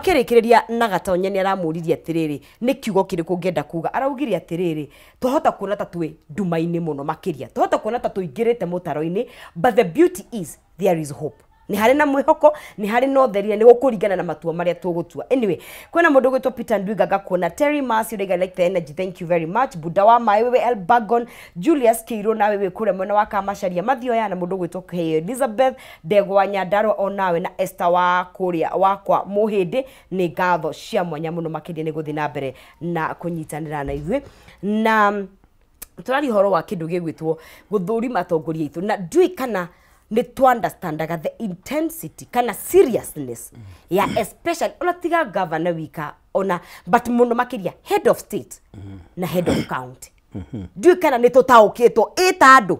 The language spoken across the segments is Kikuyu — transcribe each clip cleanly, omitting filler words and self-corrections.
Akĩrĩkĩrĩria na Gatonye nĩ aramũririe atĩrĩrĩ, nĩ kiugo kĩrĩkũ ũngĩenda kuga? Araugire atĩrĩrĩ, twahota kuona ta twĩ nduma-inĩ mũno makĩria, twahota kuona ta tũingĩrĩte mũtaro-inĩ, but the beauty is there is hope. Nĩ harĩ na mwĩhoko, nĩ harĩ na ũtheri, na nĩ gũkũringana na matua marĩa tũgũtua. Anyway, kwĩna mũndũ ũgwĩtwo Peter Ndwiga, ngakuona. Terry Masi ũraiga, "Like the energy, thank you very much." Buda wa maĩ wewe, El Bagon, Julius Kĩirũ, nawe wĩ kũrĩa mwena wa Kamacaria Mathioya, na mũndũ ũgwĩtwo K Elizabeth Ndegwa Nyandarua, onawe na Esther wa kũrĩa wakwa Mũhĩndĩ, nĩ ngatho cia mwanya mũno makĩria nĩ gũthiĩ na mbere na kũnyitanĩra na ithuĩ. Na tũraria ũhoro wa kĩndũ gĩgwĩtwo gũthũrima atongoria aitũ, na ndiũĩ kana nĩ tũ understandaga the intensity kana seriousness ya, especially ona tiga governor wika ona, but mũno makĩria head of state na head of county. Ndiũĩ kana nĩ tũtaũkĩtwo ĩ ta andũ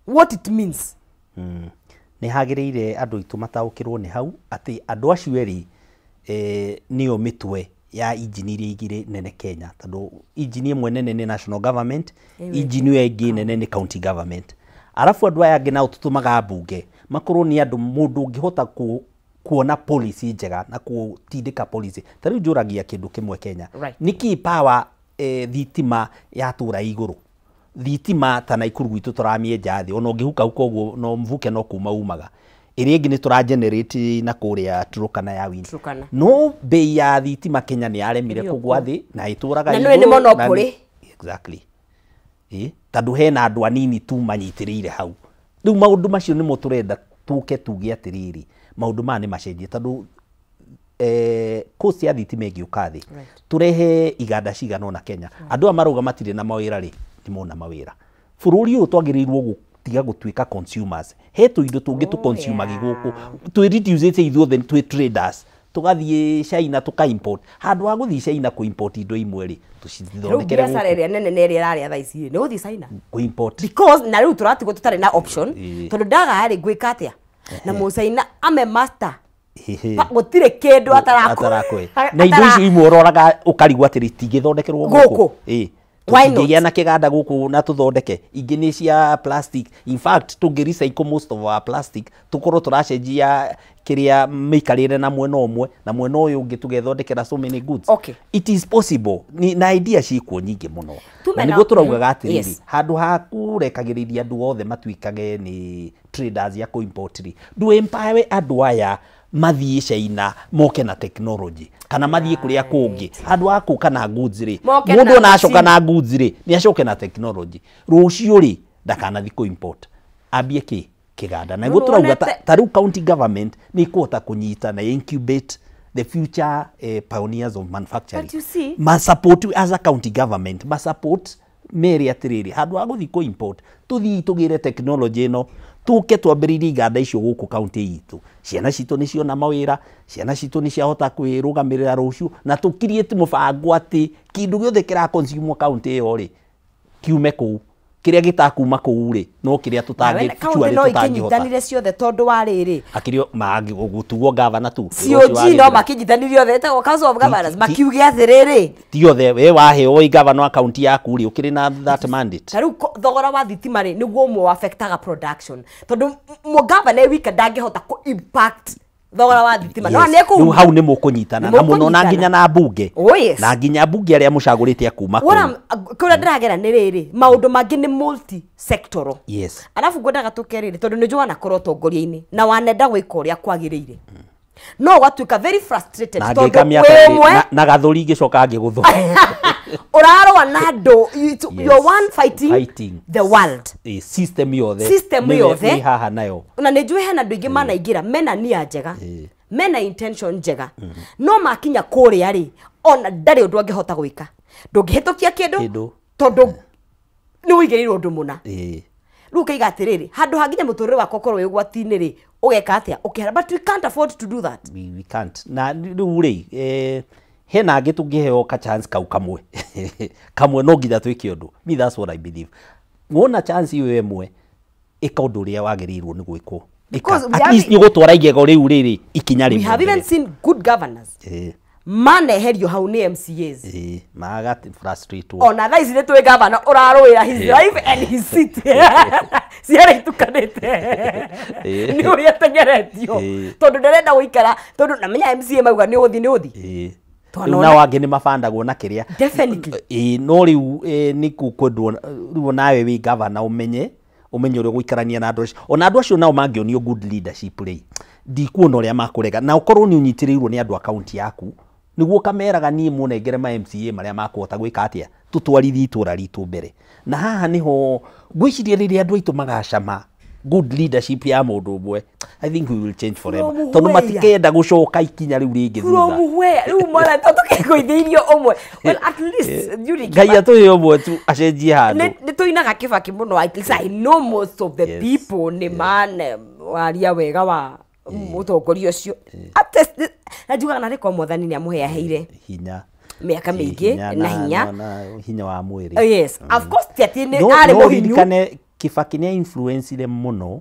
what it means. Nĩ hagĩrĩire andũ aitũ mataũkĩrwo nĩ hau atĩ andũ acio erĩ nĩo mĩtwe ya injini iria igĩrĩ nene Kenya, tondũ injini ĩmwe nene nĩ national government, injini ĩyo ĩngĩ nene nĩ county government. Arabu andũ aya angĩ nao tũtũmaga mbunge makorwo nĩ andũ mũndũ ũngĩhota kuona policy njega na gũtindĩka policy. Ta rĩu njũragia kĩndũ kĩmwe Kenya, nĩkĩ power thitima yatũra igũrũ? Thitima ta Naikuru gwitũ tũramĩenja thĩ, ona ũngĩhukahuka ũguo no mvuke no kuma umaga. Ĩrĩa ĩngĩ nĩ tũra generate na kũrĩa Turkana ya wind. Turkana. No bei ya thitima Kenya nĩ yaremire Ĩrĩ kũgwa okuo. thĩ na ĩtũraga Na nĩũĩ nĩ igũrũ, na monopoly. Exactly. Ĩ tondũ hena andũ anini tu manyitĩrĩire hau. Rĩu maũndũ macio nĩmo tũrenda tũke tuge atĩrĩrĩ, maũndũ maya nĩ macenjie, tondũ cost ya thitima ĩngĩũka thĩ, tũrehe iganda cigana ũna Kenya, andũ aya marauga matirĩ na mawĩra rĩ, nĩ mona mawĩra. Bũrũri ũyũ twagĩrĩirwo gũtiga gũtuĩka consumers. He tũindo tũngĩ tũ consumagi gũkũ, twĩ reduce ithuothe twĩ traders, tũgathiĩ China tũka import. Handũ ha gũthiĩ China kũ import indo imwe rĩ, Rĩu tũcithondekere biacara gũkũ. Ĩrĩa nene na ĩrĩa ĩrarĩa thaa ici rĩ, nĩ gũthiĩ China Kũ import. Because na rĩu tũratigwo tũtarĩ na option, tondũ ndaga rĩ, ngwĩka atĩa na mũcaina ame master? Gũtirĩ kĩndũ atarakwe na indo icio imwe ũroraga ũkarigwo atĩrĩ, itingĩthondekerwo Gũkũ? gũkũ? Ĩ. Why not? Tũtingĩgĩa na kĩganda gũkũ na tũthondeke ingĩ nĩ cia plastic. In fact, tũngĩ recycle most of our plastic, tũkorwo tũracenjia kĩrĩa mĩikarĩre na mwena ũmwe na mwena ũyũ ũngĩ, tũgethondekera so many goods. It is possible. Na idea ciĩkuo nyingĩ mũno. Tume Na nĩguo tũraugaga atĩrĩrĩ, handũ ha kũrekagĩrĩria andũ othe matuĩkage nĩ traders ya kũ-import rĩ, ndũ empower andũ aya mathiĩ China moke na technology, kana mathiĩ kũrĩa kũngĩ. Handũ ha kũka na goods rĩ, Moke mũndũ na ona acoka machine. Na goods rĩ, nĩ acoke na technology. Rũciũ rĩ, ndakanathi kũ-import, ambie kĩ kĩganda. Na nĩguo Rĩu tũrauga ta, ta rĩu county government nĩ ĩkũhota kũnyita na incubate the future pioneers of manufacturing. But you see- Ma support as a county government, ma support mere atĩrĩrĩ, handũ ha gũthiĩ kũ import, tũthiĩ tũgĩre technology ĩno, tũke twambĩrĩrie iganda icio gũkũ kaunti itũ. Ciana citũ nĩ ciona mawĩra, ciana citũ nĩ ciahota kwĩrũgamĩrĩra rũciũ, na tũ create mũbango atĩ kĩndũ gĩothe kĩra consume kaunti ĩyo rĩ, kiume kũu. Kĩrĩa gĩtakuma kũu rĩ, no kĩrĩa Nawe tũtangĩ kaunti no tũtangĩhota. ikĩnyitanire ciothe, tondũ wa rĩrĩ, Akĩrĩ gũtuo gavana tu. Wĩra ũcio COG no wagĩrĩra. makĩnyitanire othe, ĩtagwo Council of Governors, makiuge atĩrĩrĩ, Ti othe, we waheo wĩ gavana wa kaunti yaku rĩ, ũkĩrĩ na that mandate. Ta rĩu thogora wa thitima rĩ, nĩguo ũmwe affectaga production, tondũ mũgavana e wika ndangĩhota kũ impact thogora wa thitima no nĩ Rĩu hau nĩ mũkũnyitana Nĩ na mũno na mũkũnyitana. nginya na mbunge, Oh, yes. na nginya mbunge arĩa mũcagũrĩte a kuma What kũu. Kũrĩa ndĩragera nĩ rĩrĩ, maũndũ mangĩ nĩ multi sectoral. Arabu ngwendaga tũke rĩrĩ, tondũ nĩ njũĩ wanakorwo ũtongoria-inĩ na wanenda gwĩka ũrĩa kwagĩrĩire, no ũgatuĩka very frustrated Na tondũ ngĩka mĩaka wĩ ĩrĩ, ũmwe na gathũri ngĩcoka ngĩgũthwo. Ũrarũa na andũ. You're one fighting, Fighting. the world. Ĩ, system yothe. System Nĩwe yothe. wĩ haha nayo. Na nĩ njũĩ hena andũ aingĩ manaingĩra mena nia njega, mena intention njega, no makinya kũrĩa rĩ, ona ndarĩ ũndũ angĩhota gwĩka. Ndũngĩhĩtũkia kĩndũ Kĩndũ. tondũ nĩ ũigĩrĩirwo ũndũ mũna. Rĩu ũkaiga atĩrĩrĩ, handũ ha nginya mũtũrĩre wakwa ũkorwo wĩ ũgwati-inĩ rĩ, ũgeka atĩa ũkĩhara? But we can't afford to do that. We can't. Na rĩu rĩ, hena angĩ tũngĩheo ka chance kau kamwe kamwe, no nginya twĩke ũndũ. Me, that's what I believe. Wona chance ĩyo ĩmwe, ĩka ũndũ ũrĩa wagĩrĩirwo nĩ gwĩkwo. Ĩka. Because we At least nĩ ũgũtwara igego rĩu rĩrĩ ikinya We rĩmwe have even mbere. seen good governors Maneherio hau nĩ MCAs. Ĩĩ, maga frustrate. Ona thaa ici nĩ twĩ gavana ũrarũĩra his life and his seat, ciarĩ itukanĩte nĩ ũrĩa tengeretio tondũ ndarenda gũikara, tondũ namenya MCA mauga nĩ ũthi nĩ ũthi. Rĩu nao angĩ nĩ mabandagwo na kĩrĩa. Definitely. Ĩĩ, no rĩu nĩ kwendwo rĩu nawe wĩ gavana ũmenye ũrĩa ũgũikarania na andũ acio. Ona andũ acio nao mangĩonio good leadership rĩ, ndikuona ũrĩa makũrega, na ũkorwo nĩ ũnyitĩrĩirwo nĩ andũ a kaunti yaku, nĩguo kameraga niĩ mũnengere ma MCA marĩa makũhota gwĩka atĩa, tũtwarithie itũra ritũ mbere. Na haha nĩho ngwĩciria rĩrĩa andũ aitũ magacama good leadership ya mũndũ ũmwe, I think we will change forever, tondũ matikenda gũcoka ikinya rĩu rĩngĩ thutha. From where rĩu mwana tũkĩgũithĩirio ũmwe, well, at least during Ngai atũhe ũmwe tu acenjie handũ. Nĩ tũinaga Kibaki mũno. At least I know most of the people nĩ mane waria wega wa mũtongoria ũcio. Na njugaga narĩ kwa Mwathani nĩ amũheaheire hinya, mĩaka mĩingĩ na hinya, na hinya wa mwĩrĩ. Yes, of course, ti atĩ nĩ arĩ mũhinyu. Ririkane Kibaki nĩ influencire mũno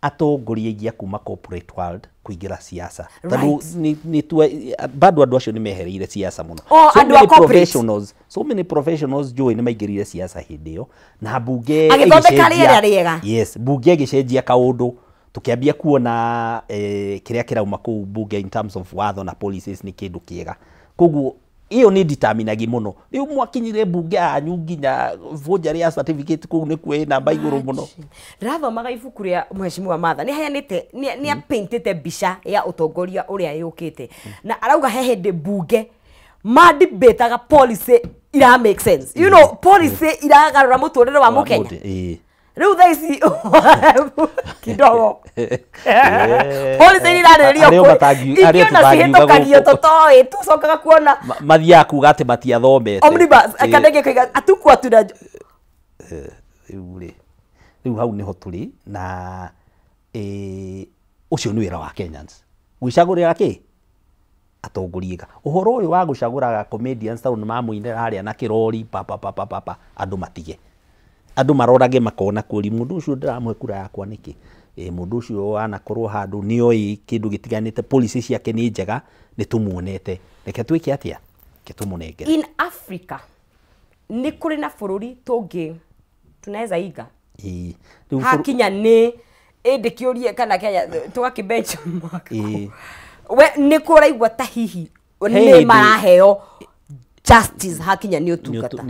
atongoria aingĩ a kuma corporate world kũingĩra siasa, tondũ nĩ bado andũ acio nĩ mehereire siasa mũno. Oh, andũ a corporate. Professionals, so many professionals njũĩ nĩ maingĩrire siasa hĩndĩ ĩyo, na bunge agĩthondeka rĩera rĩega. Yes, bunge ĩgĩcenjia kaũndũ, tũkĩambia kuona kĩrĩa kĩrauma kũu bunge in terms of watho na policies nĩ kĩndũ kĩega. Koguo ĩyo nĩ determinagi mũno. Rĩu mwakinyire bunge yanyu nginya forgery ya certificate kũu nĩkuo ĩ namba igũrũ mũno. Ndĩrathomaga ibuku rĩa Mheshimiwa Martha, nĩ aheanĩte, nĩ apaintĩte mbica ya ũtongoria ũrĩa yũkĩte, na arauga he hĩndĩ bunge madebataga policy ira make sense, policy iragarũra mũtũrĩre wa mũkenya. Rĩu thaa ici kidogo policy irarĩrĩrio ingĩ ona cihĩtũkagio tũtoĩ, tũcokaga kuona mathiaga kuga atĩ matiathomete omnibus kana ĩngĩ koiga atukua tuna. Rĩu rĩ, rĩu hau nĩho tũrĩ, na ũcio nĩ wĩra wa Kenyans gwĩcagũrĩra kĩ atongoria ega. Ũhoro ũyũ wa gũcagũraga comedians tondũ nĩmamũinĩra harĩa na kĩrori pa pa pa pa pa, andũ matige, andũ marorage makona kũri mũndũ ũcio ndĩramũhe kura yakwa nĩkĩ, mũndũ ũcio anakorwo handũ nĩoĩ kĩndũ gĩtiganĩte, policy ciake nĩ njega, nĩ tũmuonete, reke twĩke atĩa, reke tũmũnengere. In Africa nĩ kũrĩ na bũrũri tũngĩ tunaweza iga hakinya nĩ ĩndĩ kĩũrie kana Kenya tũgakĩ benchmark we nĩ kũraigua ta hihi nĩ maraheo justice hakinya nĩ ũtungata.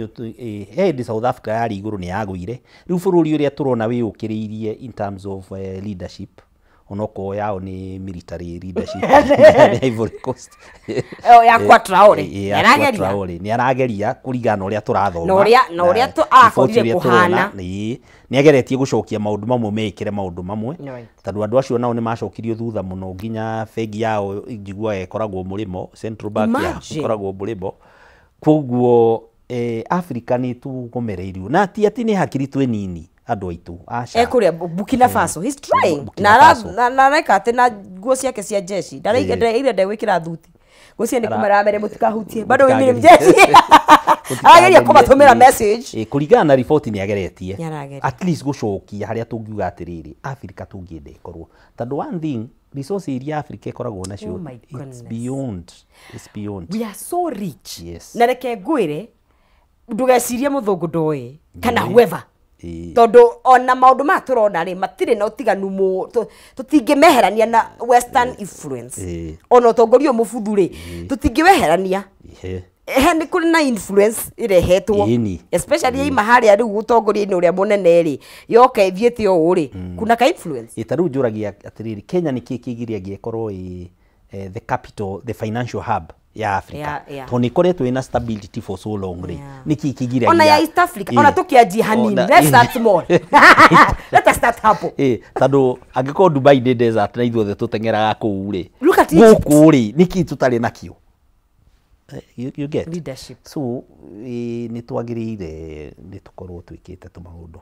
He hĩndĩ South Africa yarĩ igũrũ nĩ yagũire. Rĩu bũrũri ũrĩa tũrona wĩyũkĩrĩirie in terms of leadership, onokorwo yao nĩ military leadership, nĩ Ivory Coast. Ya kwa Traore. Nĩ arageria kũringana na ũrĩa tũrathoma na ũrĩa arakorire kũhana. Nĩ ageretie gũcokia maũndũ mamwe mekĩre maũndũ mamwe, tondũ andũ acio nao nĩ macokirio thutha mũno, nginya bengi yao njiguaga ĩkoragwo mũrĩmo, Central Bank yao ĩkoragwo mũrĩmo. Koguo Africa nĩ tũgomereirio, na ti atĩ nĩ hakiri twĩ nini andũ aitũ, aca. Ekũrĩa Burkina Faso, he's trying, na areka atĩ na nguo ciake cia jeshi ndaraigire ndegwĩkĩra thuti, nguo cia nĩ kũmera mere mũtikahutie, bado mimi ni mjeshi. Arageria kũmatũmĩra message. Kũringana na riboti nĩ ageretie at least gũcokia harĩa tũngiuga atĩrĩrĩ Africa tũngĩenda ĩkorwo, tondũ one thing resource iria Africa ĩkoragwo nacio, it's beyond, it's beyond. We are so rich. Yes. Na reke ngwĩre ndũgecirie mũthũngũ ndoĩ kana whoever, tondũ ona maũndũ maya tũrona rĩ matirĩ na ũtiganu, tũtingĩmeherania na western influence. Ona ũtongoria ũyũ mũbuthu rĩ tũtingĩweherania, he nĩ kũrĩ na influence ĩrehetwo, especially yaima harĩa rĩu ũtongoria-inĩ ũrĩa mũnene rĩ, yoka ĩthiĩte ũũ rĩ, kuna ka influence. Ta rĩu njũragia atĩrĩrĩ, Kenya nĩ kĩĩ kĩgiria ĩngĩkorwo ĩ the capital, the financial hub ya Africa, tondũ nĩ ĩkoretwo ĩna stability for so long rĩ, nĩ kĩĩ kĩgiragia ona ya East Africa? Ona tũkĩanjia hanini, let's start small, let us start hapo. Tondũ angĩkorwo Dubai nĩ desert na ithuothe tũteng'eraga kũu rĩ, gũkũ rĩ nĩ kĩĩ tũtarĩ nakĩo? You get leadership. So nĩ twagĩrĩire nĩ tũkorwo twĩkĩte tũmaũndũ.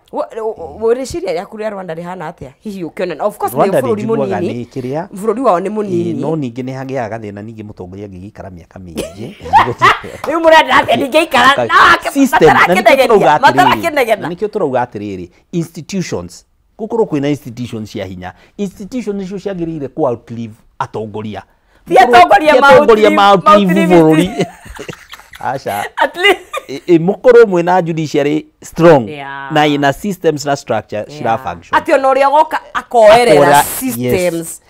Rĩciria rĩaku rĩa Rwanda rĩhana atĩa hihi ũkĩona? Of course nĩ bũrũri mũnini, bũrũri wao nĩ mũnini, no ningĩ nĩ hagĩaga gathĩna ningĩ mũtongoria angĩgĩikara mĩaka mĩingĩ. Rĩu mũrenda atĩa ningĩikara na nĩkĩo tũrauga atĩrĩrĩ, institutions, gũkorwo kwĩna institutions cia hinya, institutions nĩcio ciagĩrĩire kũ outlive atongoria. Ti atongoria ma outlive bũrũri. Aca. At least mũkorwo mwĩna judiciary strong na ina systems na structure cira function. Atĩ ona ũrĩa goka akoerera systems.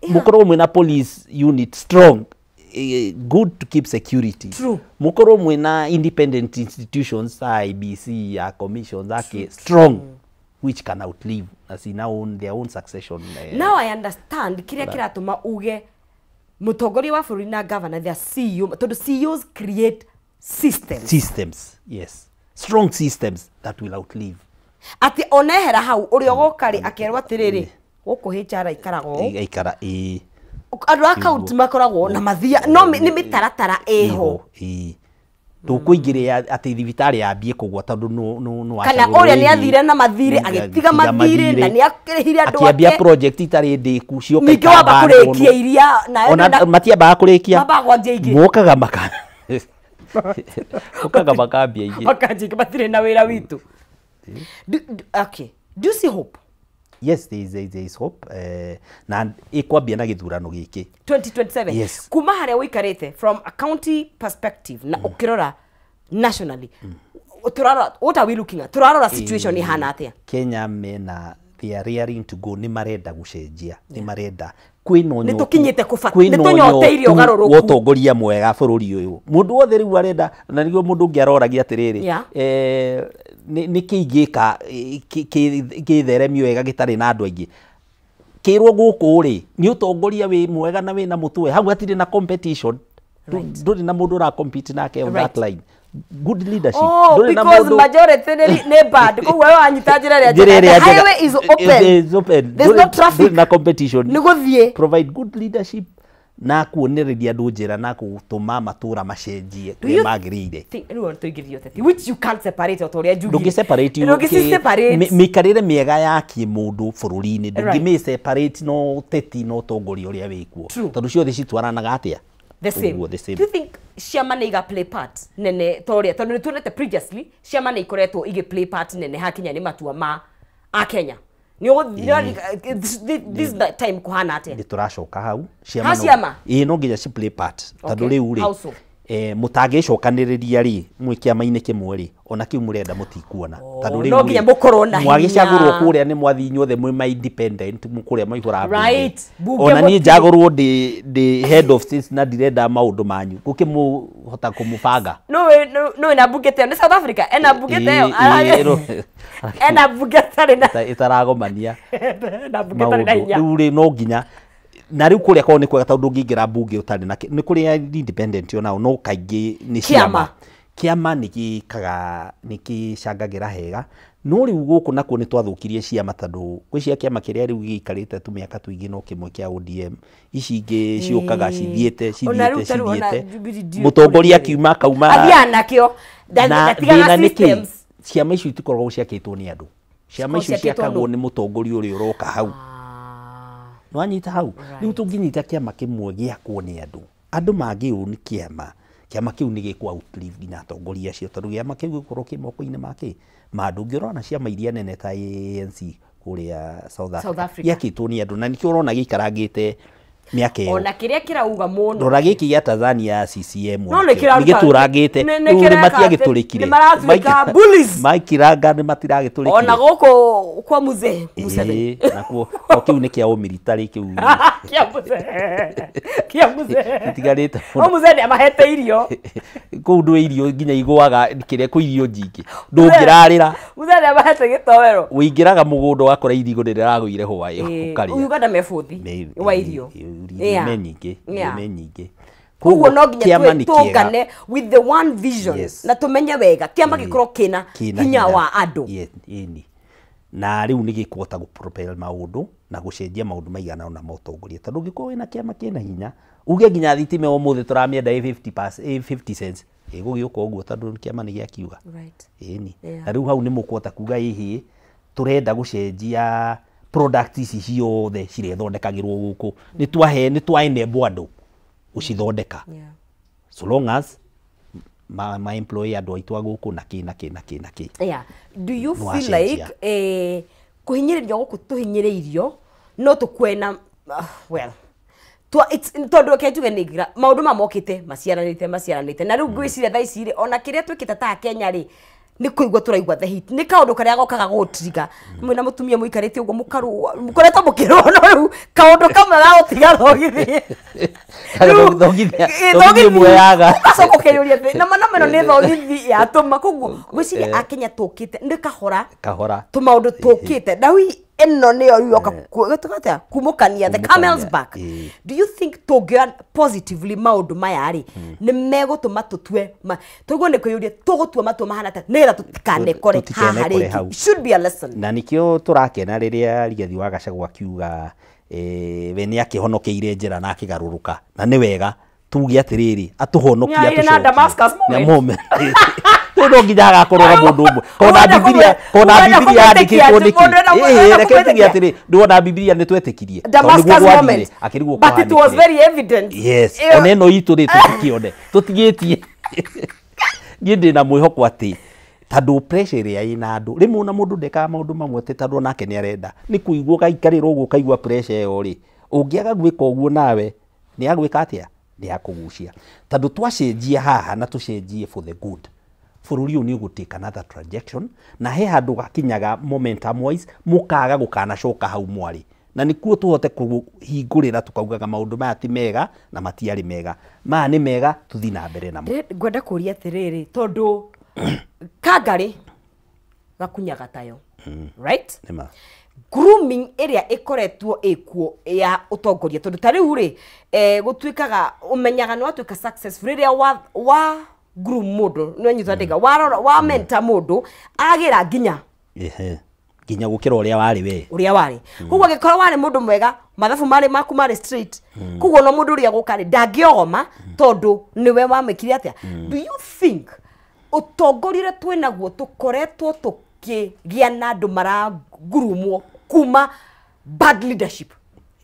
Mũkorwo mwĩna police unit strong, good to keep security. True. Mũkorwo mwĩna independent institutions IBC ya commissions ake strong, which can outlive as in own their own succession. Now I understand kĩrĩa kĩratũma uge mũtongoria wa bũrũri na governor, they are CEO, tondũ CEOs create systems. Systems, yes. Strong systems that will outlive. Atĩ onehera hau ũrĩa ũgoka rĩ akerwo atĩrĩrĩ gũkũ HR ikaragwo ikara ĩ andũ a county makoragwo na mathia no nĩ mĩtaratara ĩho. Tũkũingĩrĩa atĩ thibitarĩ yambie kũgwa tondũ no kana ũrĩa nĩ athire na mathirĩ agĩtiga mathirĩ na nĩ akĩrĩhire andũ ake akĩambia project itarĩ ndĩku cioka ningĩ wamba kũrĩkia iria na ona matiambaga kũrĩkia mambaga kwanjia ingĩ mokaga maka mokaga makambia ingĩ makanjia ingĩ matirĩ na wĩra witũ. Okay, do you see hope? Yes, there is hope. Na ikwambia na gĩthurano gĩkĩ 2027. Yes. Kuma harĩa ũikarĩte from a county perspective na ũkĩrora nationally, turarora, what are we looking at? Turarora situation ihana atia? Kenya mena they are raring to go, ni marenda gũcenjia, ni marenda kwĩna nĩ tũkinyĩte kũbata, nĩ tũnyoteire ũgarũrũku ũtongoria mwega bũrũri ũyũ. Mũndũ wothe rĩu arenda, na nĩguo mũndũ ũngĩ aroragia atĩrĩrĩ, nĩ kĩ ingĩka kĩtheremio wega gĩtarĩ na andũ aingĩ. Kĩrwo gũkũ rĩ nĩ ũtongoria wĩ mwega na wĩna mũtwe, hau hatirĩ na competition, ndũrĩ na mũndũ ũra compete nake on that line. Good leadership. Oh, because majority nĩ bad. Koguo wewe wanyita njĩra ĩrĩa njega. The highway is open. Is open. There's no traffic. Na competition. Nĩ gũthiĩ. Provide good leadership na kuonereria andũ njĩra na gũtũma matũra macenjie ũrĩa magĩrĩire. Rĩu tũingĩrie ũteti, which you can't separate o ta ũrĩa njugire. Ndũngĩ separate. Ndũngĩ separate. Mĩikarĩre mĩega ya kĩmũndũ bũrũri-inĩ ndũngĩmĩ separate no ũteti na ũtongoria ũrĩa wĩkuo. Tondũ ciothe citwaranaga atĩa? The same. The same. Do you think ciama nĩ iga play part nene toria tondu nĩ tuonete previously ciama nĩ ikoretwo igĩ play part nene hakinya nĩ matua ma a Kenya nĩ this time kuhana atia? Nĩ tũracoka hau ciama ĩ no nginya ci play part tondu rĩu rĩ mũtangĩcokanĩrĩria rĩ mwĩ kĩama-inĩ kĩmwe rĩ ona kĩu mũrenda mũtikuona tondu rĩu no nginya mũkorwo na hinya mwagĩcagũrwo kũrĩa nĩ mwathi inyuothe mwĩ ma independent kũrĩa maihũra right ona niĩ njagũrwo ndĩ head of state na ndirenda maũndũ manyu gũkĩmũhota kũmũbanga no ena bunge teo nĩ South Africa ena bunge teo ena bunge tarĩ na ĩtaragomania ena bunge tarĩ na hinya rĩu rĩ no nginya na rĩu kũrĩa korwo nĩ kwega tondũ ndũngĩingĩra mbunge ũtarĩ na nĩ kũrĩa independent onao no kaingĩ nĩ ciama kĩama nĩ gĩkaga nĩ kĩcangagĩra hega no rĩu gũkũ nakuo nĩ twathũkirie ciama tondũ gwĩciria kĩama kĩrĩa rĩu gĩikarĩte tũmĩaka tũingĩ no kĩmwe kĩa ODM ici ingĩ ciũkaga cithiĩte cithiĩte cithiĩte mũtongoria akiuma akauma athiaga nakĩo ndatigaga systems. Ciama icio itikoragwo ciakĩtwo nĩ andũ, ciama icio ciakagwo nĩ mũtongoria ũrĩa ũroka hau nwanyita hau rĩu tũngĩnyita kĩama kĩmwe gĩakwo nĩ andũ andũ mangĩũni kĩama kĩama kĩu nĩ gĩkũ outlive nginya atongoria acio tondũ kĩama kĩu gĩkorwo kĩ moko-inĩ make ma andũ. Ũngĩrora ciama iria nene ta ANC kũrĩa South Africa gĩakĩtwo nĩ andũ na nĩkĩo ũrona gĩikarangĩte mĩaka ĩyo ona kĩrĩa kĩrauga mũno rora gĩkĩ gĩa Tanzania CCM nĩgĩtũrangĩte rĩu nĩ matiagĩtũrĩkire maikiranga nĩ matiragĩtũrĩkire ona gũkũ kwa mzee Museveni nakuo o kĩu nĩ kĩa ũmilitary kĩu kĩa mzee kĩa mzee gĩtigarĩte o mzee nĩ amahete irio kũu ndũ irio nginya igũaga kĩrĩa kwĩ irio nyingĩ ndũngĩrarĩra mzee nĩ amahete gĩtoero ũingĩraga mũgũnda ũgakora irigũ rĩragũire hwaĩ ũkarĩa Uganda me bũthi wa irio me nyingĩ koguo no nginya tũngane with the one vision na tumenye wega kĩama gĩkorwo kĩna hinya wa andũ na rĩu nĩ gĩkũhota gũ propel maũndũ na gũcenjia maũndũ maigana ona ma ũtongoria tondũ ũngĩkorwo wĩna kĩama kĩna hinya uge nginya thitima ũmũthĩ tũramĩenda 50 cents ĩgũgĩũka ũguo tondũ kĩama nĩ gĩakiuga ĩni na rĩu hau nĩ mũkũhota kuga ĩhĩ tũrenda gũcenjia product ici ciothe cirethondekagĩrwo gũkũ nĩ twahe nĩ twa enable andũ gũcithondeka so long as ma employee andũ aitũ a gũkũ na kĩ na kĩ na kĩ na kĩ. Do you feel like kũhinyĩrĩrio gũkũ tũhinyĩrĩirio no tũkue na well Tondũ reke njuge nĩ ngira maũndũ maya mokĩte maciaranĩte na rĩu ngwĩciria thaa ici rĩ, ona kĩrĩa twĩkĩte ta Kenya rĩ, nĩ kũigua tũraigua the heat, nĩ kaũndũ karĩa gokaga gũgũtrigger. Mwĩna mũtumia mũikarĩte ũguo mũkarũa, mũkoretwo mũkĩrũa, no rĩu kaũndũ kamwe gagũtiga thogithi. Thogithi ĩmwe yaga. Ũgacoka ũkeyũria atĩ na mana ĩno nĩ thogithi yatũma. Koguo ngwĩciria Akenya tũkĩte nĩ kahora kahora tũmaũndũ tũkĩte na rĩu ĩno nĩyo rĩu yoka gũtuĩka atĩa kumũkania the camel's back. Do you think tũngĩoya positively maũndũ maya rĩ, nĩ megũtũma tũtue tũguo nĩ kwĩyũria tũgũtua matua mahana atĩa nĩgetha tũtikanekore haha Tũtikanekore rĩngĩ? Hau. Should be a lesson. Na nikĩo tũrakena rĩrĩa Rigathi wa Gachagua akiuga we nĩ akĩhonokeire njĩra na akĩgarũrũka, na nĩ wega tuge atĩrĩrĩ, atũhonokia. Nĩarĩ na Damascus moment. Moment rĩu no nginya hagakorwo na mũndũ ũmwe kona Ũrenda Bibilia kona ũrenda Bibilia kũmwĩtĩkia yandĩkĩtwo atĩ nĩkĩ. mũndũ ũrenda Reke tuge kũmwĩtĩkia. atĩrĩ, ndĩwona Bibilia nĩ twetĩkirie tondũ nĩguo Damascus gwathire, moment. akĩrigwo But it was kwahanĩkire. very evident. Yes, ona ĩno itũ rĩ, tũtikĩone tũtigĩtie. Niĩ ndĩna mwĩhoko atĩ tondũ pressure ĩrĩa ĩna andũ rĩmwe, ona mũndũ ndekaga maũndũ mamwe atĩ tondũ onake nĩ arenda, nĩ kũigua ũgaikarĩra ũguo ũkaigua pressure ĩyo rĩ, ũngĩaga gwĩka ũguo nawe nĩ agwĩka atĩa, nĩ akũgucia. Tondũ twacenjia haha na tũcenjie for the good, bũrũri ũyũ nĩ ũgũtake another trajectory, na he handũ gakinyaga momentum wise mũkaga gũkanacoka hau mwarĩ, na nĩkuo tũhote kũhingũrĩra tũkaugaga maũndũ maya ti mega na matiarĩ mega, maya nĩ mega, tũthiĩ na mbere namo. Ngwenda kũria atĩrĩrĩ, tondũ kangarĩ gakunyaga tayo, right? Nĩma. Grooming ĩrĩa ĩkoretwo ĩkuo ya ũtongoria, tondũ ta rĩu rĩ, gũtuĩkaga ũmenyaga nĩ watuĩka successful rĩrĩa wa groom mũndũ, nĩ wanyita ndĩga warora wa mentor mũndũ agĩra nginya Ehe. Nginya gũkĩra ũrĩa warĩ we. Ũrĩa warĩ. Koguo angĩkorwo warĩ mũndũ mwega, mathabu marĩ maku marĩ straight, koguo ona mũndũ ũrĩa gũka rĩ, ndangĩogoma tondũ nĩwe wamĩkire atĩa. Do you think ũtongoria ũrĩa twĩnaguo tũkoretwo tũkĩgĩa na andũ marangurumwo kuma bad leadership,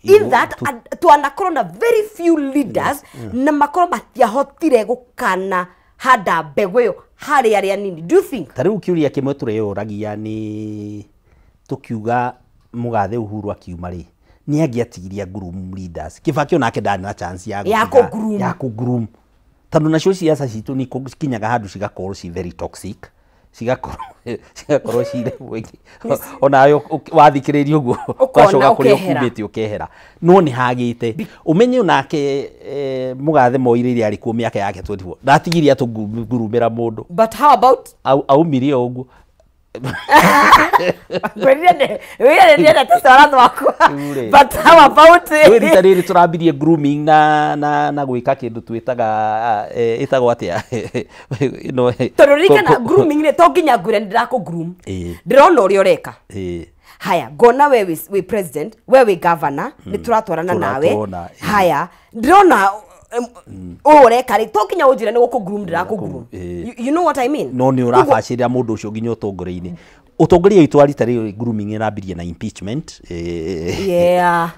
in that twanakorwo na very few leaders na makorwo matiahotire gũkana handa mbegũ ĩyo harĩ arĩa nini? Do you think? Ta rĩu kĩũria kĩmwe tũreyũragia nĩ tũkiuga mũgathe Uhuru akiuma rĩ, nĩ angĩatigiria groom leaders. Kibaki onake ndarĩ na chance ya Ya kũ-groom. Ya kũ-groom, tondũ nacio ciaca citũ nĩ cikinyaga handũ cigakorwo ci very toxic, cigakorwo ci level ĩngĩ onawe wathikĩrĩria ũguo Ũkona ũgacoka kũrĩa ũkehera. ũkumĩte ũkehera. No nĩ hagĩte ũmenye onake mũgathe Moi rĩrĩa arĩ kuo mĩaka yake 24 ndatigirie atũngurumĩra mũndũ. But how about Aumire o ũguo. Ngwĩrire nĩ ndiendete cora twakwa. Rĩu rĩ. But how about Rĩu rita rĩrĩ tũrambirie grooming na gwĩka kĩndũ twĩtaga ĩtagwo atĩa ĩno? Tondũ ririkana, grooming rĩ, to nginya ngwĩre nĩ ndĩrakũ groom. Ndĩrona ũrĩa ũreka. Haya, ngona we wĩ president, we wĩ governor, nĩ tũratwarana nawe. Tũratwarana, ĩĩ. Haya, ndĩrona ũũ ũreka rĩ, to nginya ũnjĩre nĩ gũkũ groom ndĩrakũ groom. You know what I mean? No nĩ ũrabacĩrĩra mũndũ ũcio nginya ũtongoria-inĩ. Ũtongoria witũ wa rita rĩrĩ, grooming ĩrambirie na impeachment.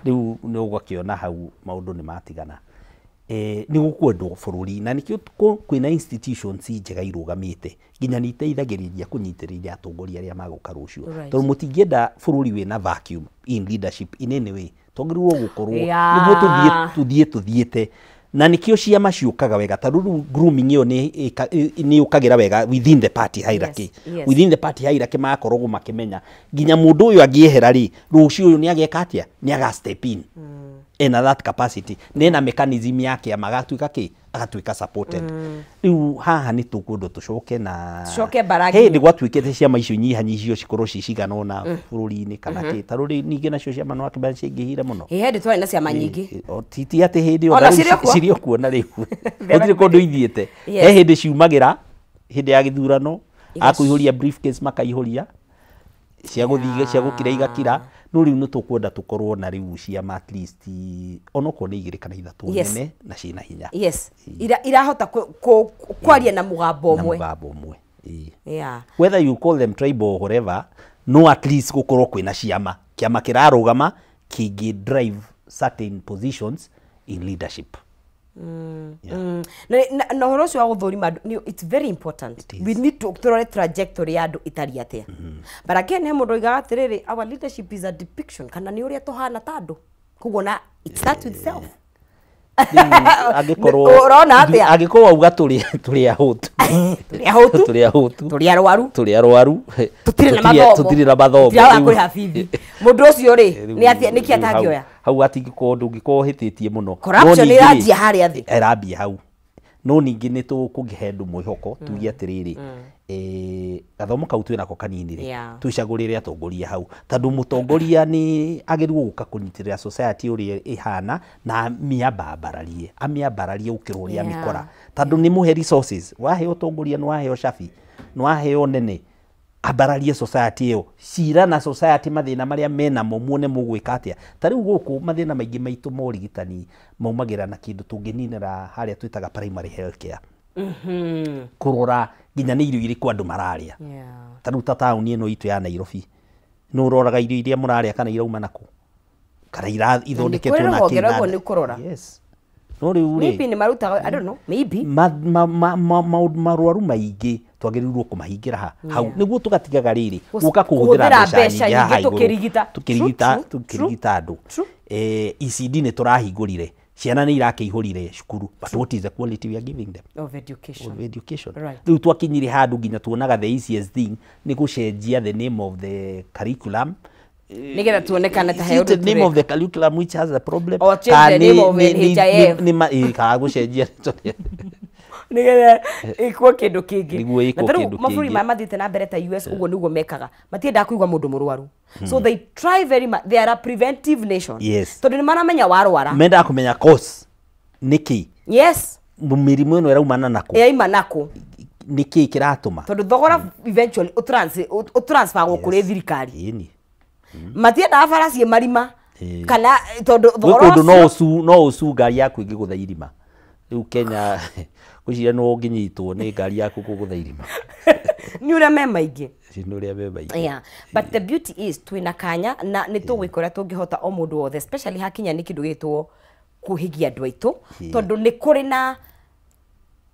Rĩu nĩ ũgakĩona hau maũndũ nĩ matigana. Nĩ gũkwendwo bũrũri, na nĩkĩo kwĩna institutions njega irũgamĩte nginya nĩ iteithagĩrĩria kũnyitĩrĩria atongoria arĩa magũka rũciũ, tondũ mũtingĩenda bũrũri wĩna vacuum in leadership in any way. Twagĩrĩirwo gũkorwo nĩguo tũthiĩ tũthiĩte, na nĩkĩo ciama ciũkaga wega, tondũ rĩu grooming ĩyo nĩ yũkagĩra wega within the party hierarchy. Within the party hierarchy magakoragwo makĩmenya nginya mũndũ ũyũ angĩehera rĩ, rũciũ ũyũ nĩ ageka atĩa, nĩ aga step in ena that capacity na ena mechanism ya kĩama, agatuĩka kĩ, agatuĩka supported. Rĩu haha nĩ tũkwendwo tũcoke na Tũcoke mbarangi. He hĩndĩ gwatuĩkĩte ciama icio nyihanyihio cikorwo ci cigana ũna bũrũri-inĩ kana kĩ, ta rĩu ningĩ nacio ciama no akĩmenya ciaingĩhire mũno. Ĩ hĩndĩ twarĩ na ciama nyingĩ. Ti atĩ hĩndĩ ĩyo Ona na rĩu cirĩ o kuo? Cirĩ o kuo na rĩu gũtirĩ kũndũ ithiĩte. He hĩndĩ ciumagĩra hĩndĩ ya gĩthurano, akũihũria briefcase makaihũria, cia gũthiĩ cia gũkira igakira, no rĩu nĩ tũkwenda tũkorwo na rĩu ciama at least onokorwo nĩ igĩrĩ kana ithatũ nene na ciĩna hinya. Yes, irahota kwaria na mũgambo na ũmwe. Mũgambo ũmwe. Ĩĩ. Whether you call them tribal or whatever, no at least gũkorwo kwĩna ciama, kĩama kĩrarũgama kĩngĩ drive certain positions in leadership. Yeah. Na ũhoro ũcio wa gũthũrima andũ it's very important. It is. We need to tũrore trajectory ya andũ ĩtariĩ atĩa. But again, he mũndũ oigaga atĩrĩrĩ, our leadership is a depiction kana nĩ ũrĩa tũhana ta andũ, koguo na it starts with self. Angĩkorwo Ũrona atĩa? Angĩkorwo wauga tũrĩ ahũtu. Tũrĩ ahũtu. Tũrĩ ahũtu. Tũrĩ arwaru. Tũrĩ arwaru. Tũtirĩ na mathomo. Tũtirĩ na mathomo. Tũtirahota kũrĩha bithi. Mũndũ ũcio rĩ, nĩ atĩa nĩkĩ atangĩoya? Hau hatingĩkorwo ndũngĩkorwo ũhĩtĩtie mũno. Corruption No ningĩ rĩ, ĩranjia harĩa thĩ. Ĩrambia hau. No ningĩ nĩ tũkũhe andũ mwĩhoko tuge atĩrĩrĩ, gathomo kau twĩnako kanini rĩ, twĩcagũrĩre atongoria hau, tondũ mũtongoria nĩ agĩrĩirwo gũka kũnyitĩrĩra society ũrĩa ĩhana na amĩambararie gũkĩra ũrĩa amĩkora, tondũ nĩ mũhe resources. Waheo ũtongoria nĩ waheo cabi, nĩ waheo nene, ambararie society ĩyo, cira na society mathĩna marĩa menamo, muone mũgwĩka atĩa. Ta rĩu gũkũ mathĩna maingĩ maitũ ma ũrigitani maumagĩra na kĩndũ tũngĩninĩra harĩa twĩtaga primary health care. Kũrora nginya nĩ irio irĩkũ andũ mararĩa. Ta rĩu ta taũni ĩno itũ ya Nairobi, nĩ ũroraga irio iria mũrarĩa kana irauma nakũ, kana ithondeketwo kũrĩ na rũhonge kĩ na rũguo nĩ kũrora. Yes. No rĩu rĩ, Maybe nĩ marutaga, I don't know, maybe. Marwaru maingĩ twagĩrĩirwo kũmahingĩra hau nĩguo tũgatigaga rĩrĩ gũka kũhũthĩra kũhũthĩra mbeca mbeca nyingĩ haha nyingĩ igũrũ. tũkĩrigita. Tũkĩrigita True, true, tũkĩrigita andũ. True. ECD nĩ tũrahingũrire, ciana nĩ irakĩihũrire cukuru, but what is the quality we are giving them of education? Of education. Rĩu twakinyire handũ nginya tuonaga the easiest thing nĩ gũcenjia the name of the curriculum Nĩgetha tuonekane ta Is he it the ũndũ name of tũreka. the curriculum which has a problem? Or change the name of NHIF. Kana gũcenjia Nĩgetha ĩkwo kĩndũ kĩngĩ. Nĩguo ĩkwo Na ta rĩu kĩndũ mabũrũri kĩngĩ. maya mathiĩte na mbere ta US ũguo nĩguo mekaga, matiendaga kũigua mũndũ mũrwaru, so they try very much. They are a preventive nation. Tondũ nĩ maramenya warwara Mendaga kũmenya cause nĩkĩ mĩrimũ ĩno ĩraumana nakũ, yaima nakũ, nĩkĩ kĩratũma, tondũ thogora eventually ũtransfergwo kũrĩ thirikari. Ĩni. Matiendaga bara ciĩ marima kana tondũ Gwĩ thogora kũndũ no ũcio ũcu no ũcu ngari yaku ĩngĩgũtha irima. Rĩu Kenya ngwĩciria no ũngĩnyitwo nĩ ngari yaku kũgũtha irima. Nĩ ũrĩa me maingĩ. Nĩ ũrĩa me maingĩ. Yeah. But the beauty is twĩna kanya na nĩ tũgwĩka ũrĩa tũngĩhota o mũndũ wothe, especially hakinya nĩ kĩndũ gĩtwo kũhigia andũ aitũ, tondũ nĩ kũrĩ na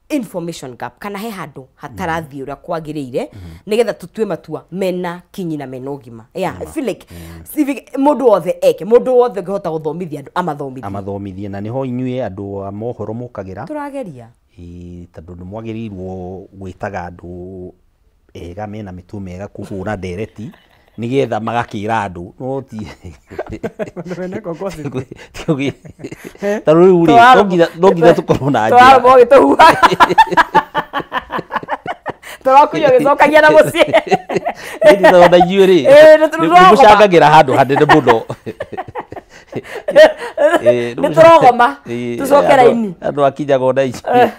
information gap kana he handũ hatarathiĩ ũrĩa kwagĩrĩire nĩgetha tũtue matua mena kinyi na mena ũgima. Yeah, I feel like civic mũndũ wothe eke, mũndũ wothe ũngĩhota gũthomithia andũ amathomithie. Amathomithie, na nĩho inyuĩ andũ a mohoro mũkagĩra. Tũrageria. Ĩĩ, tondũ nĩ mwagĩrĩirwo gwĩtaga andũ ega mena mĩtugo mĩega kũhũra ndereti nĩgetha magakĩra andũ, no ti tondũ rĩu rĩ, no nginya tũkorwo na njĩra. Tũrarũma ũgĩtũhuhaga, tũrakunyua ũgĩcokagia na mũciĩ. Nĩ na inyuĩ rĩ, Ĩĩ, nĩ nĩ tũrogoma. mũcangagĩra handũ hanene mũno. Nĩ tũrogoma, tũcoke raini. Andũ akinyaga ona inyuĩ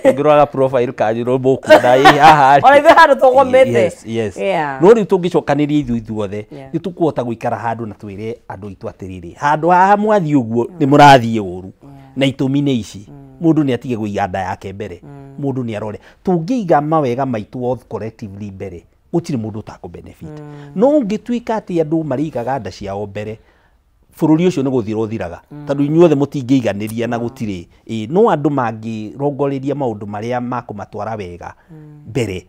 ũngĩroraga profile kanyu no mũkuona ĩ haha rĩ. Ona ithuĩ handũ tũgomete. Yes. No rĩu tũngĩcokanĩria ithuĩ ithuothe, nĩ tũkũhota gũikara handũ na twĩre andũ aitũ atĩrĩrĩ, handũ haha mwathiĩ ũguo nĩ mũrathiĩ ũru na itũmi nĩ ici. Mũndũ nĩ atige kũiga nda yake mbere, mũndũ nĩ arore tũngĩiga mawega maitũ othe collectively mbere, gũtirĩ mũndũ ũtakũ benefit. No ũngĩtuĩka atĩ andũ marĩigaga nda ciao mbere, bũrũri ũcio nĩ gũthira ũthiraga, tondũ inyuothe mũtingĩiganĩria na gũtirĩ ĩ, no andũ mangĩrongoreria maũndũ marĩa makũmatwara wega mbere,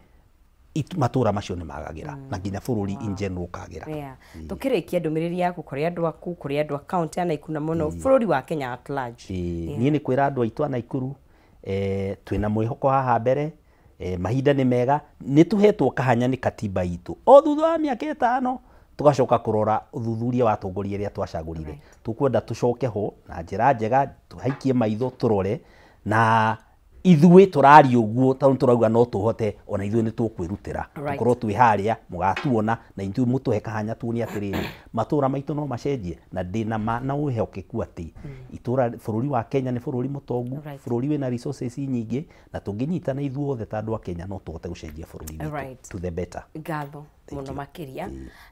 matũra macio nĩ magagĩra na nginya bũrũri in general ũkagĩra. Yeah. Tũkĩrĩkia, ndũmĩrĩri yaku kũrĩ andũ aku, kũrĩ andũ a kaunti ya Nakuru na mũno bũrũri wa Kenya at large. Ĩĩ, niĩ nĩ kwĩra andũ aitũ a Nakuru, twĩna mwĩhoko haha mbere, mahinda nĩ mega, nĩ tũhetwo kahanya nĩ katiba itũ o thutha wa mĩaka 5 tũgacoka kũrora ũthuthuria wa atongoria arĩa twacagũrire. Tũkwenda tũcoke ho na njĩra njega, tũhaikie maitho tũrore, na ithuĩ tũraria ũguo tondũ tũrauga no tũhote, ona ithuĩ nĩ tũkwĩrutĩra tũkorwo twĩ harĩa mũgatuona na ithuĩ mũtũhe kahanya tuone atĩrĩrĩ, matũra maitũ no macenjie, na ndĩna ma na wĩhokeku atĩ itũra bũrũri wa Kenya nĩ bũrũri mũtongu, bũrũri wĩna resources nyingĩ, na tũngĩnyitana ithuothe ta andũ a Kenya no tũhote gũcenjia bũrũri witũ to the better. Ngatho mũno makĩria.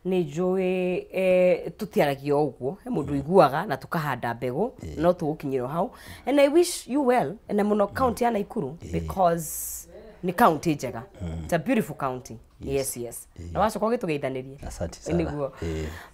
Nĩ njũĩ tũtiaragia o ũguo, he mũndũ ũiguaga na tũkahanda mbegũ no tũgũkinyĩrwo hau, and I wish you well na mũno county ya Nakuru, because nĩ county njega. It's a beautiful county. Yes, yes. Na wacoka ũgĩtũgeithanĩrie. Asante sana. Nĩguo.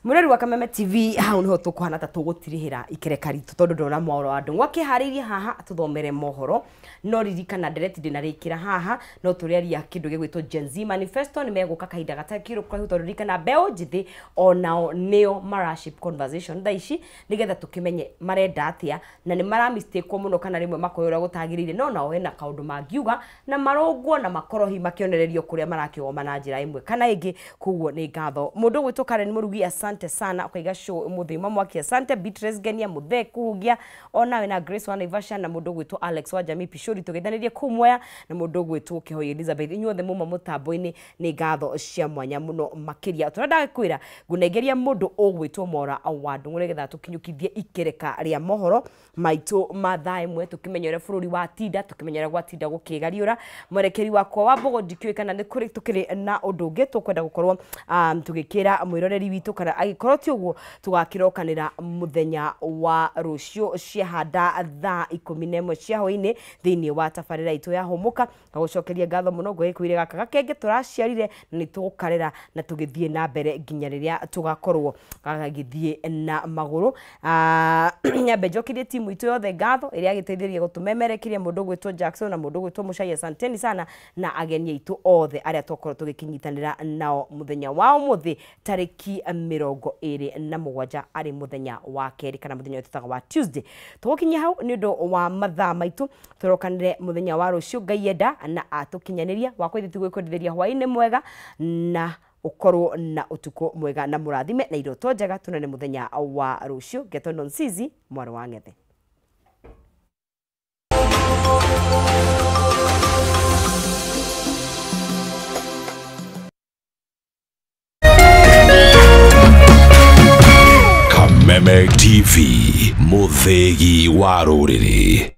Mũrori wa Kameme TV, hau nĩho tũkũhana ta tũgũtirihĩra ikereka ritũ, tondũ ndona Mwaũra wa Ndũng'ũ akĩharĩirie haha atũthomere mohoro. No ririkana ndereti ndĩnarĩkĩra haha, no tũrĩaria kĩndũ gĩgwĩtwo Gen Z Manifesto, nĩ megũka kahinda gatakĩrĩ kũraihu, tondũ ririkana mbeũ njĩthĩ onao nĩo maraship conversation thaa ici, nĩgetha tũkĩmenye marenda atĩa, na nĩ maramistĩkwo mũno kana rĩmwe makoywo ũrĩa gũtagĩrĩire, no nao hena kaũndũ mangiuga na marũngwo na makorohi makĩonererio kũrĩa marakĩgoma na njĩra ĩmwe kana ĩngĩ. Koguo nĩ ngatho mũndũ ũgwĩtwo Karen Mũrugi, asante sana, ũkaiga show ũmũthĩ uma mwaki, asante. Beatrice Ngenia Mũthee Kũhugia, onawe na Grace wa Naivasha, na mũndũ ũgwĩtwo Alex wa Jamii Pishori tũgeithanĩrie kũu Mwea, na mũndũ ũgwĩtwo Kĩhoi Elizabeth. Inyuothe muma mũtambo-inĩ, nĩ ngatho cia mwanya mũno makĩria. Tũrĩa ndakwĩra ngũnengeria mũndũ ũgwĩtwo Mwaũra wa Ndũng'ũ nĩgetha tũkinyũkithie ikereka rĩa mohoro maitũ ma thaa ĩmwe, tũkĩmenya ũrĩa bũrũri watinda, tũkĩmenya ũrĩa gwatinda gũkĩgariũra. Mwerekeri wakwa wa mbogo, ndikĩũĩ kana nĩ kũrĩ tũkĩrĩ na ũndũ ũngĩ tũkwenda gũkorwo tũgĩkĩra mwĩroreri witũ, kana angĩkorwo ti ũguo tũgakĩrokanĩra mũthenya wa rũciũ ciahanda thaa 11 cia hwaĩ-inĩ thĩinĩ wa tabarĩra itũ ya Hũmũka. Ngagũcokeria ngatho mũno, ngũgĩkwĩre gaka gakenge tũraciarire na nĩ tũgũkarera na tũgĩthiĩ na mbere nginya rĩrĩa tũgakorwo gagĩthiĩ na magũrũ. Nyambe njokerie timu itũ yothe ngatho ĩrĩa yagĩteithĩrĩria gũtũmemerekeria, mũndũ ũgwĩtwo Jackson na mũndũ ũgwĩtwo Mũchai, asanteni sana, na ageni aitũ othe arĩa twakorwo tũgĩkĩnyitanĩra nao mũthenya wa ũmũthĩ tarĩki 27, arĩ mũthenya wa kerĩ kana mũthenya ũyũ tũtaga wa Tuesday. Tũgũkinyia hau nĩ ũndũ wa mathaa maitũ, tũrokanĩre mũthenya wa rũciũ Ngai enda na atũkinyanĩria. Wakwa ithuĩ tũgwĩkwendithĩria hwaĩ-inĩ mwega na ũkorwo na ũtukũ mwega na mũrathime na iroto njega. Tunane mũthenya wa rũciũ. Ngetwo Nonsizi mwarĩ wa Ng'ethe. Kameme TV, mũthĩgi wa rũrĩrĩ.